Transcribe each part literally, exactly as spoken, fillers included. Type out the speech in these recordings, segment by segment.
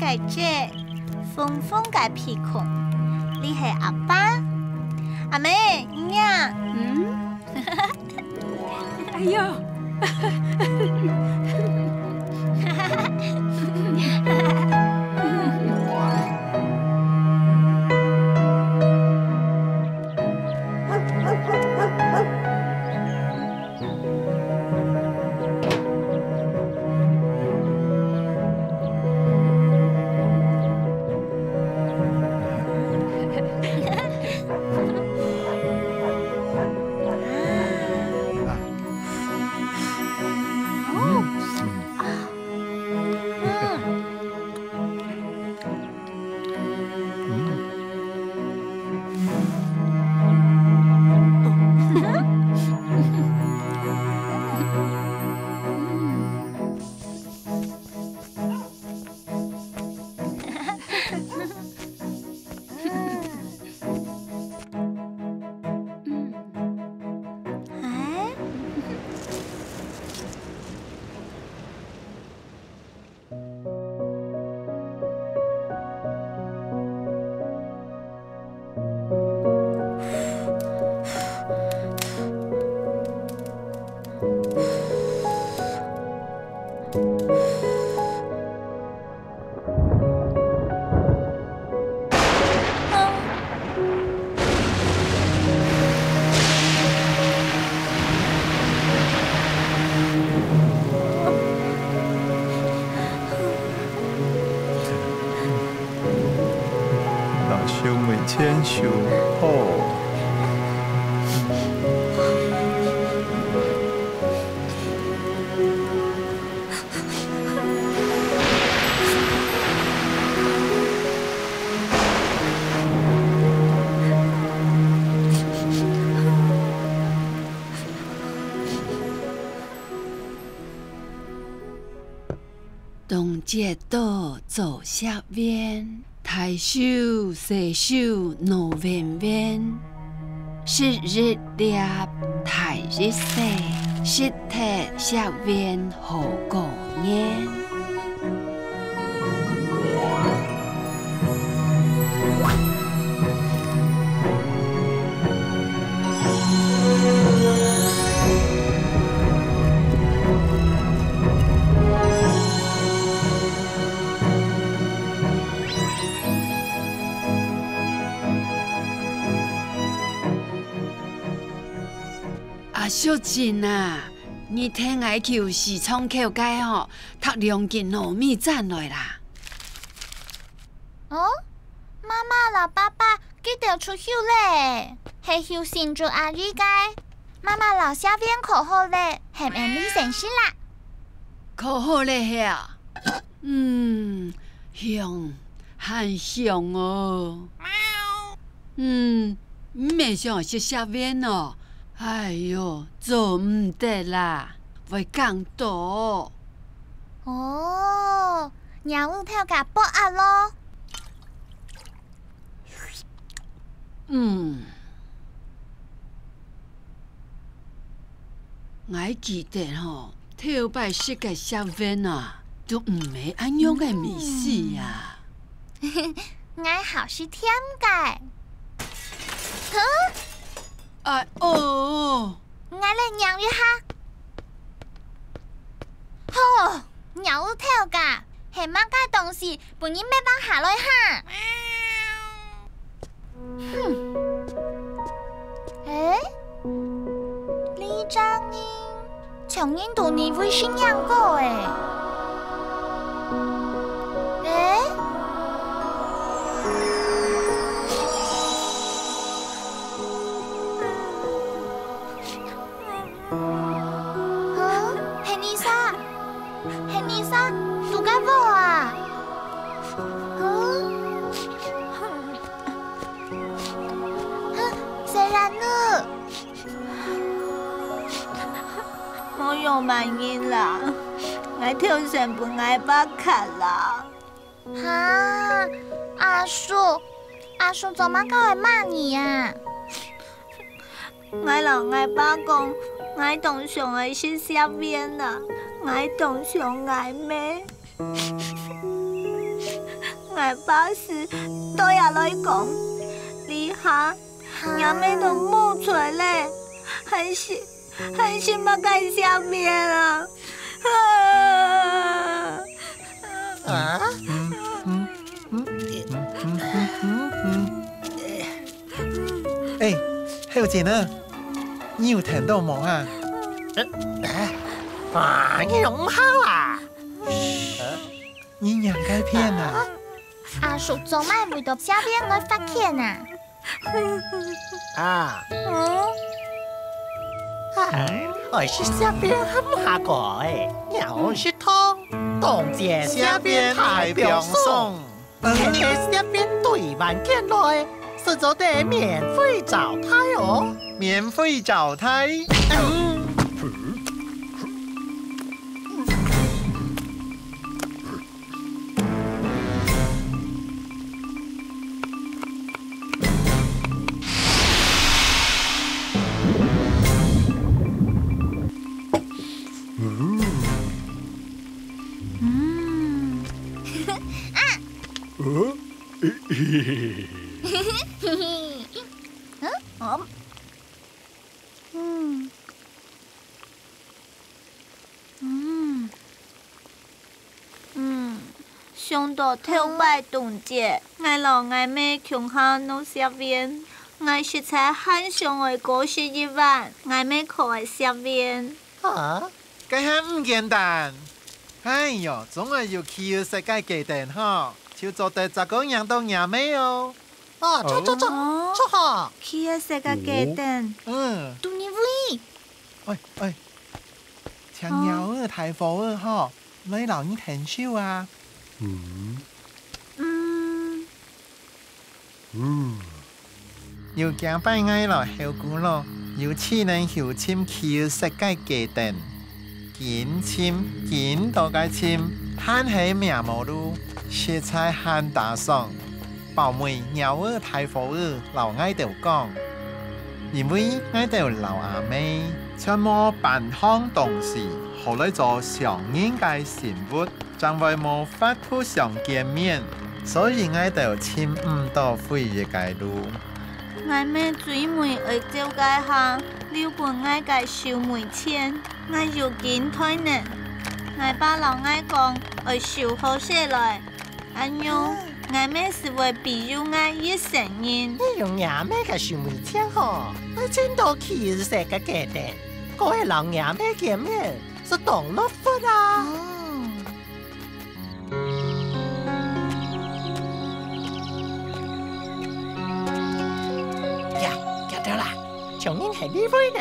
个姐，紅紅个鼻孔，這係阿爸。阿姆，你啊，嗯？哎喲！老兄妹牽手吼。 東節島做石園，大手細手鬧冤冤。 食一粒，大一細，食忒食完好過年。 阿秀珍啊，你替𠊎去市場口該吼，糴兩斤糯米轉來啦。哦，媽媽摎爸爸佢兜出去咧，係去新竹阿姨該。媽媽摎石園烤好咧，喊𠊎先食啦。烤好咧係啊？ 嗯，香，還香哦。嗯，你乜想食食圓哦？哎喲，做毋得啦，會哽著。哦，鳥仔頭家剝殼咯。 嗯，𠊎記得吼，頭擺食个食圓啊，都毋係恁樣个味緒啊。𠊎好食甜个。哼？哎哦！𠊎來咬一下。吼，鳥仔頭家，係麼个東西？ 分你搣放下來哈！哼！誒，這隻人，像人都你會識仰過誒！誒？ 啊，係你儕，係你儕，堵个啵啊？啊？哼，細人仔。無用麼人啦，𠊎頭先分𠊎爸㧡啦。 哈，阿叔，阿叔做麼个會罵你啊？𠊎摎𠊎爸講，𠊎當想愛食蛇丸啊，𠊎當想𠊎姆。，𠊎爸時都也來講，這下若姆都無出來咧，還係還係麼个下面啊？啊？啊？嗯嗯嗯嗯嗯嗯嗯。哎，後生啊，你有聽到無啊？啊，你弄毋好啊！你仰該片啊？阿叔做麼个為著下面愛發譴啊？啊，嗯？哎，愛食下面還毋下過哎，你愛食湯，當然下面大放送。 現在這片對還緊來，食做得免費招待哦。免費招待？嗯。啊！ 嗯？嗯。嗯。嗯。想到頭擺冬節，𠊎摎𠊎姆共下弄雪圓，𠊎實在還想愛過食一碗𠊎姆烤个雪圓。啊？ 該還毋簡單。哎喲，總愛有企業設計个燈吼，就做得再過讓到若姆哦。哦，著著著，哦，著吼！企業設計个燈，嗯。都你會。哎哎，請鳥仔、大伙仔吼，來摎你𢯭手啊。嗯。嗯。 嗯。有幾擺𠊎摎猴牯佬有試著去尋企業設計个燈，緊尋，緊到該尋，還係覓無路，實在還打爽。包尾鳥仔、大伙仔摎𠊎兜講，因為𠊎兜摎阿姆全無半項東西，好來做相應个生活。 正會無法度相見面，所以𠊎兜尋毋到回憶个路。𠊎姆最尾愛走个下，留分𠊎个手尾錢，𠊎有緊袋呢。𠊎爸摎𠊎講，愛收好勢來，恁樣，𠊎姆斯會庇佑𠊎一生人。你用若姆个手尾錢吼，愛尋到企業設計个燈，過會摎若姆見面，斯當樂福啊！哦。 呀，見著啦，像人係這位呢。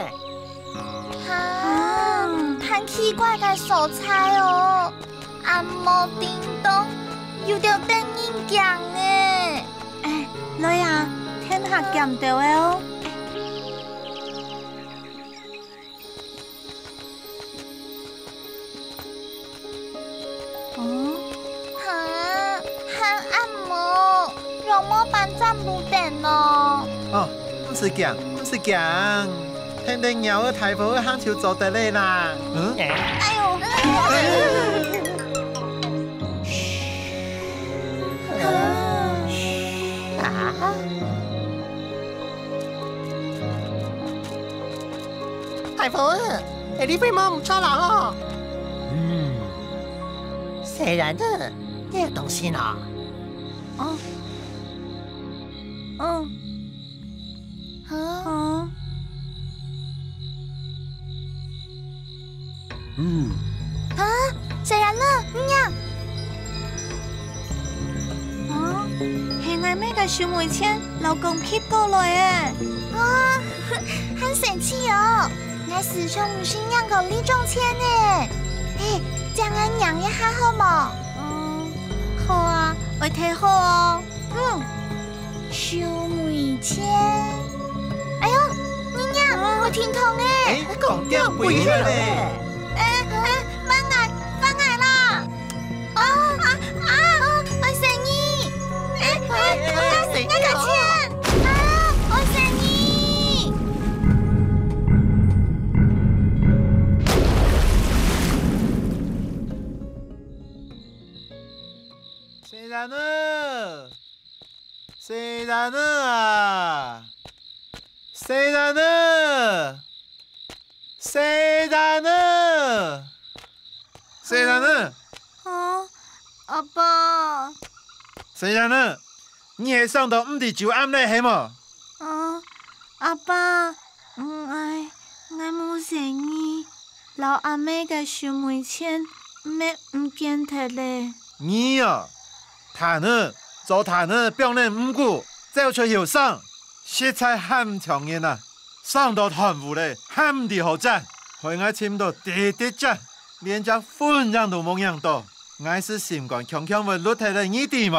哈，還奇怪个所在哦，暗摸叮咚，有兜得人驚呢。哎，來啊，跈下兼兜仔哦。哦，哈，還暗摸，仰無半站路燈呢？哦，毋使驚，毋使驚，跈等鳥仔大伙仔行就做得了啦。嗯？哎喲！啊？ 大伙仔，這位無毋著啦吼。嗯。細人仔，你有東西呢？哦。嗯。啊？啊？ 嗯。啊，細人仔，你仰？啊，係𠊎姆个手尾錢摎工具過來誒。啊，還神奇哦！𠊎時常毋識拈過這種錢呢。嘿，借𠊎拈一下好無？嗯，好啊，愛提好哦。嗯。 手尾錢。哎喲，你仰會停動誒？哎，講點飛起來咧！哎哎，放𠊎，放𠊎啦！啊啊啊！愛死你！哎哎哎，死你哦！啊，愛死你！細人仔！細人仔啊，細人仔，細人仔，細人仔，啊，阿爸。細人仔，你係傷到毋知晝暗咧係無？啊，阿爸，𠊎，𠊎無細義，摎阿姆个手尾錢乜毋見忒咧。你啊，攤仔，做攤仔放等毋顧，走出後生，實在還毋像人啊！傷到斷烏咧，還毋知好撿，害𠊎尋到直直撿，連隻粉影都無䀴到。𠊎斯心肝強強會熝忒咧，你知無？